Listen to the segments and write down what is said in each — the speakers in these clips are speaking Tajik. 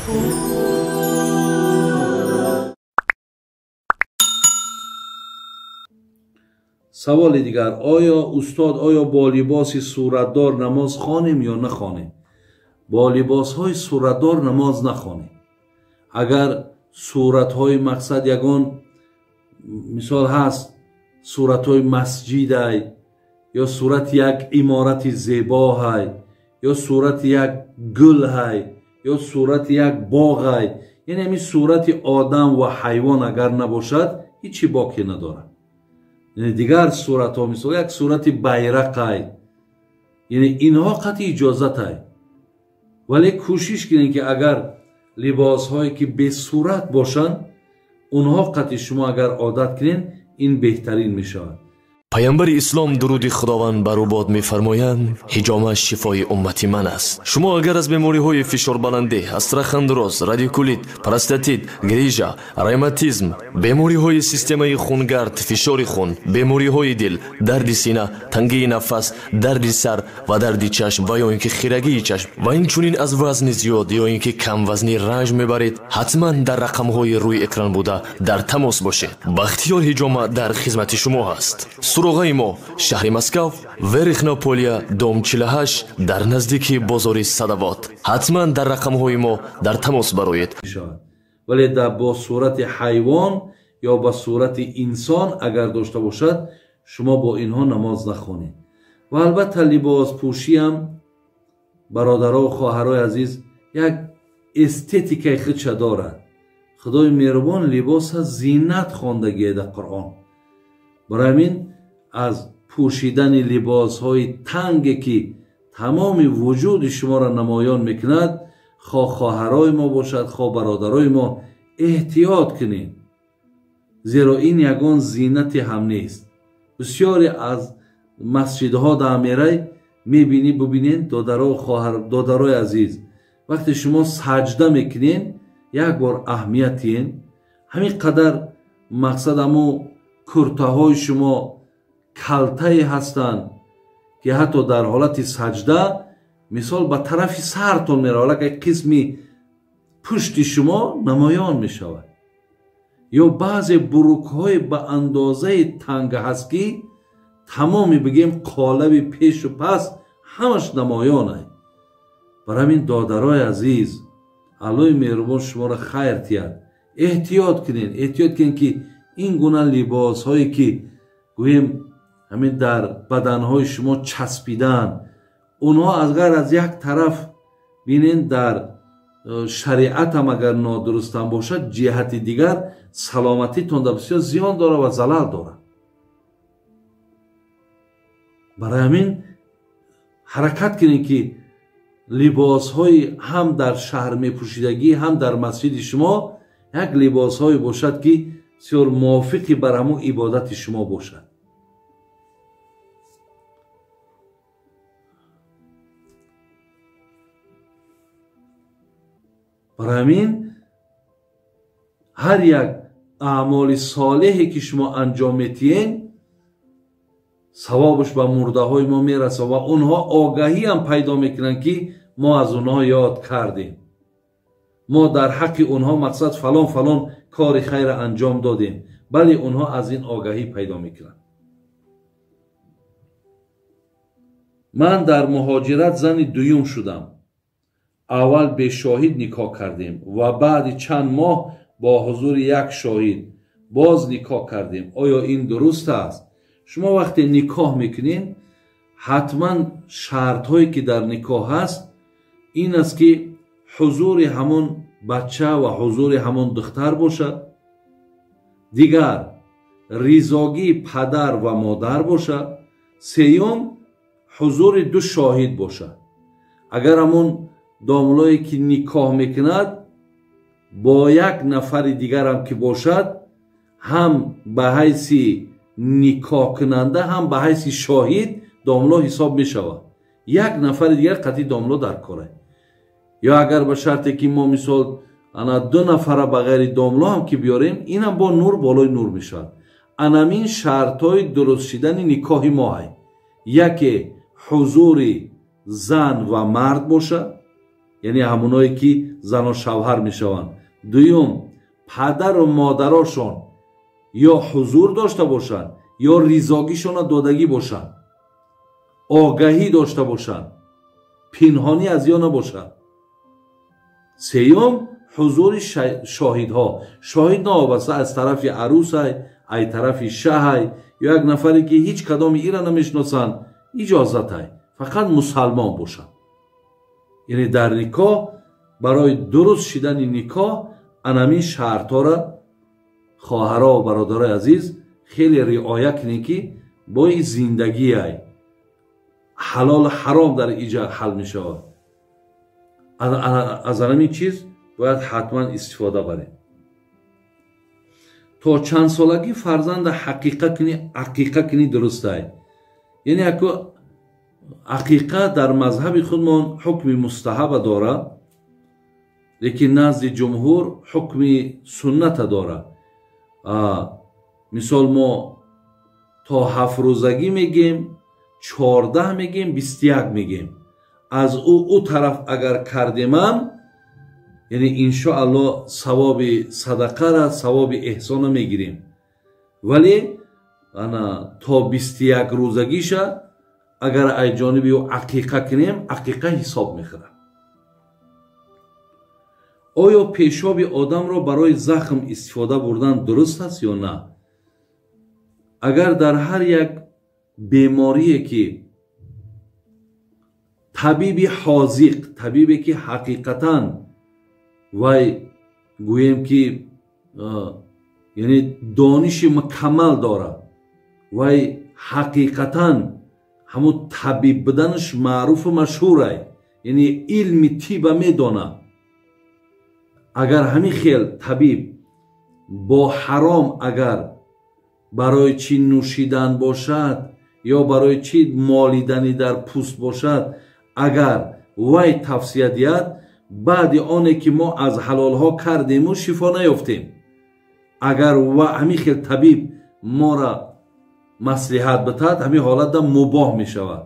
Саволи дигар: оё устод, оё бо либоси суратдор намоз хонем ё нахонем? Бо либосҳои суратдор намоз нахонем. Агар суратҳои мақсад ягон мисол ҳаст, суратҳои масҷидай ё сурати як иморати зебоҳай ё сурати як гулҳай ё сурати як боғай, яъне ҳамин сурати одам ва ҳайвон агар набошад, ҳичи боке надорад. Яъне дигар суратҳо, мисол як сурати байрақай, яъне инҳо қатъи иҷозатай. Вале кӯшиш кунед, ки агар либосҳое ки бесурат бошанд, онҳо қатъи шумо агар одат кунед, ин беҳтарин мешавад. Паёмбари ислом, дуруди худованд бар ӯ бод, мефармоянд: ҳиҷома шифои уммати ман аст. Шумо агар аз бемориҳои фишорбаландӣ, остеохондроз, радикулит, простатит, грижа, ревматизм, бемориҳои системаи хунгард, фишори хун, бемориҳои дил, дарди сина, тангии нафас, дарди сар ва дарди чашм ва ё ин ки хирагии чашм ва инчунин аз вазни зиёд ё ин ки камвазнӣ ранҷ мебаред, ҳатман дар рақамҳои рӯи экран буда дар тамос бошед. Бахтиёр ҳиҷома дар хизмати шумо ҳаст. Суроғаи мо: шаҳри Москав, Верхняя Поля, дом 48, дар наздики бозори Садовод. Ҳатман дар рақамҳои мо дар тамос бароед. Вале бо сурати ҳайвон ё ба сурати инсон агар дошта бошад, шумо бо инҳо намоз нахонед. Ва албатта либоспӯшиам, бародаро, хоҳарои азиз, як эстетикаи худша дорад. Худои меҳрубон либоса зинат хондагие дар Қуръон. Барои ҳамин аз пӯшидани либосҳои танге, ки тамоми вуҷуди шуморо намоён мекунад, хоҳ хоҳарои мо бошад, хоҳ бародарои мо, эҳтиёт кунед, зеро ин ягон зинате ҳам нест. Бисёре аз масҷидҳо дар мерай мебинӣ, бубинед, додаро, хоҳар, додарои азиз, вақте шумо саҷда мекунед, як бор аҳамият диҳед, ҳамин қадар мақсад ҳамо куртаҳои шумо калтае ҳастанд, ки ҳатто дар ҳолати саҷда мисол ба тарафи сартон меравад, аллакай қисми пушти шумо намоён мешавад. Ё баъзе бурукҳое ба андозаи танга ҳаст, ки тамоми бигем қолаби пешу пас ҳамаш намоёнай. Бар ҳамин, додарои азиз, Аллоҳи меҳрубон шуморо хайр диҳад, эҳтиёт кунед, эҳтиёт кунед, ки ин гуна либосҳое, ки гӯем ҳамин дар баданҳои шумо часпидаанд, онҳо аз ғайр аз як тараф бинен, дар шариатам агар нодурустам бошад, ҷиҳати дигар саломатитон дар бисёр зиён дорад ва залал дорад. Барои ҳамин ҳаракат кунед, ки либосҳои ҳам дар шаҳр мепӯшидагӣ, ҳам дар масҷиди шумо як либосҳое бошад, ки бисёр мувофиқи бар ҳамун ибодати шумо бошад. Барои ҳамин ҳар як аъмоли солеҳе, ки шумо анҷом метиҳед, савобаш ба мурдаҳои мо мерасад ва онҳо огаҳиам пайдо мекунанд, ки мо аз онҳо ёд кардем, мо дар ҳаққи онҳо мақсад фалон фалон кори хайра анҷом додем. Бале, онҳо аз ин огаҳӣ пайдо мекунанд. Ман дар муҳоҷират зани дуюм шудам. Аввал бешоҳид никоҳ кардем ва баъди чанд моҳ бо ҳузури як шоҳид боз никоҳ кардем. Оё ин дуруст аст? Шумо вақте никоҳ мекунед, ҳатман шартҳое, ки дар никоҳ ҳаст, ин аст, ки ҳузури ҳамон бача ва ҳузури ҳамон духтар бошад, дигар ризогии падар ва модар бошад, сеюм ҳузури ду шоҳид бошад. Агар ҳамон домлое, ки никоҳ мекунад, бо як нафари дигарам ки бошад, ҳам ба ҳайси никоҳкунанда, ҳам ба ҳайси шоҳид домло ҳисоб мешавад. Як нафари дигар қатъи домло дар кора. Ё агар ба шарте ки мо мисол ана ду нафара ба ғайри домло ҳам ки биёрем, инам бо нур болои нур мешавад. Анамин шартҳои дуруст шидани никоҳи моҳай: яке ҳузури зан ва мард бошад, Яъне ҳамоное ки зану шавҳар мешаванд. Дуюм, падару модарошон ё ҳузур дошта бошанд, ё ризогишона додагӣ бошанд, огаҳӣ дошта бошанд, пинҳонӣ аз ё набошад. Сеюм, ҳузури шоҳидҳо. Шоҳид новобаста аз тарафи арӯсай, ай тарафи шаҳай ё як нафаре ки ҳеҷ кадоми ира намешиносанд, иҷозатай, фақат мусалмон бошад. Яъне дар никоҳ барои дуруст шидани никоҳ анамин шартҳоро хоҳаро ва бародарои азиз хеле риоя кунед, ки бои зиндагиай ҳалолу ҳаром дар иҷа ҳал мешавад. Аз анамин чиз бояд ҳатман истифода барем. То чанд солагӣ фарзанда ҳақиқа кунӣ, ақиқа кунӣ дурустай. Яъне яко ақиқа дар мазҳаби худмон ҳукми мустаҳаба дорад, лекин назди ҷумҳур ҳукми сунната дорад. Мисол мо то 7 рӯзагӣ мегем, 14 мегем, 21 мегем. Аз ӯ тараф агар кардемам, яъне иншоаллоҳ савоби садақара, савоби эҳсона мегирем. Вале ана то 21 рӯзагиша агар ай ҷониби ӯ ақиқа кунем, ақиқа ҳисоб мехӯрад. Оё пешоби одамро барои захм истифода бурдан дуруст аст ё на? Агар дар ҳар як беморие ки табиби ҳозиқ, табибе ки ҳақиқатан вай гӯем ки яъне дониши мукаммал дорад, вай ҳақиқатан ҳамун табиб буданаш маъруфу машҳурай, яъне илми тиба медонад. Агар ҳамин хел табиб бо ҳаром агар барои чӣ нӯшидан бошад ё барои чӣ молидани дар пӯст бошад, агар вай тавсия диҳад, баъди оне ки мо аз ҳалолҳо кардему шифо наёфтем, агар ҳамин хел табиб мора маслиҳат битад, ҳамин ҳолатда мубоҳ мешавад.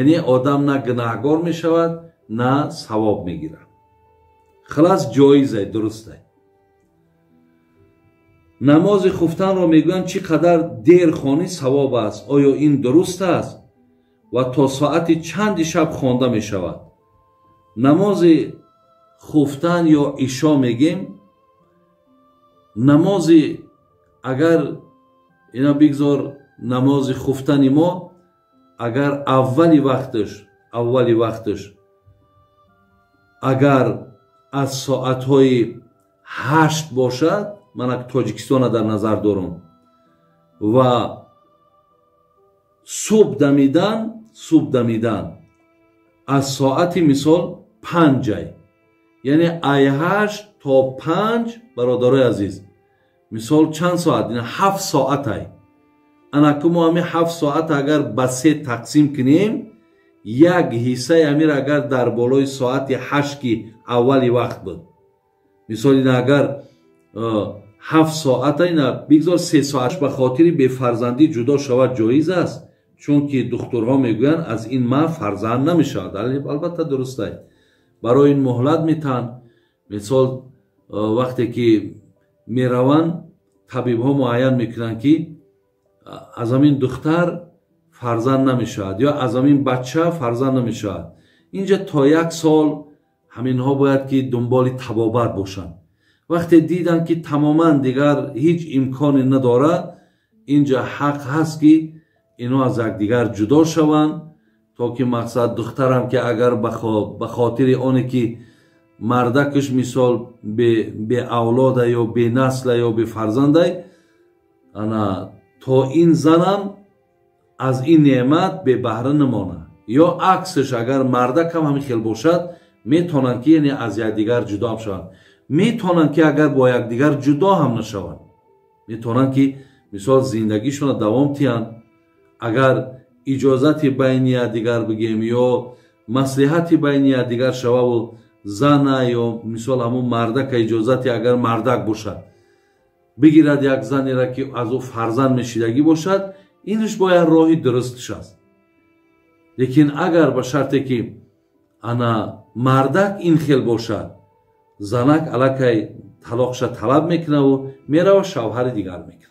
Яъне одам на гунаҳгор мешавад, на савоб мегирад. Хилас ҷоизай, дурустай. Намози хуфтанро мегӯянд чӣ қадар дер хонӣ савоб аст. Оё ин дуруст аст ва то соати чанди шаб хонда мешавад? Намози хуфтан ё ишо мегем, намози агар ина бигзор намози хуфтани мо агар аввали вақташ агар аз соатҳои 8 бошад, ман Тоҷикистона дар назар дорам, ва субҳ дамидан аз соати мисол 5, яъне ай 8 то 5, бародарои азиз, мисол чанд соат? 7 соатай. Анаку мо ҳамин 7 соат агар ба 3 тақсим кунем, як ҳиссаи амир агар дар болои соати 8 ки аввали вақт буд, мисол ина агар 7 соата, ина бигзор 3 соат ба хотири бефарзандӣ ҷудо шавад ҷоиз аст, чунки духтурҳо мегӯянд аз ин мард фарзанд намешавад. Албатта дурустай, барои ин муҳлат метаҳанд. Мисол вақте ки мераванд, табибҳо муайян мекунанд ки аз ҳамин духтар фарзанд намешавад ё аз ҳамин бача фарзанд намешавад. Инҷа то 1 сол ҳаминҳо бояд ки дунболи табобат бошанд. Вақте диданд ки тамоман дигар ҳеҷ имконе надорад, инҷа ҳақ ҳаст ки инҳо аз якдигар ҷудо шаванд, то ки мақсад духтарам ки агар ба хотири оне ки мардакаш мисол беавлода ё бенасла ё бефарзандай, ана то ин занам аз ин неъмат бебаҳра намонад. Ё аксаш агар мардакам ҳамин хел бошад, метавонанд ки яъне аз якдигар ҷудо ҳам шаванд. Метавонанд ки агар бо якдигар ҷудо ҳам нашаванд, метавонанд ки мисол зиндагишонро давом диҳанд. Агар иҷозати байни якдигар бигем ё маслиҳати байни якдигар шававу зана ё мисол ҳамун мардака иҷозати агар мардак бошад бигирад як занеро ки аз ӯ фарзанд мешидагӣ бошад, инаш бояд роҳи дурустш аст. Лекин агар ба шарте ки Ана мардак ин хел бошад, занак аллакай талоқша талаб мекунаву мерава, шавҳари дигар мекунад.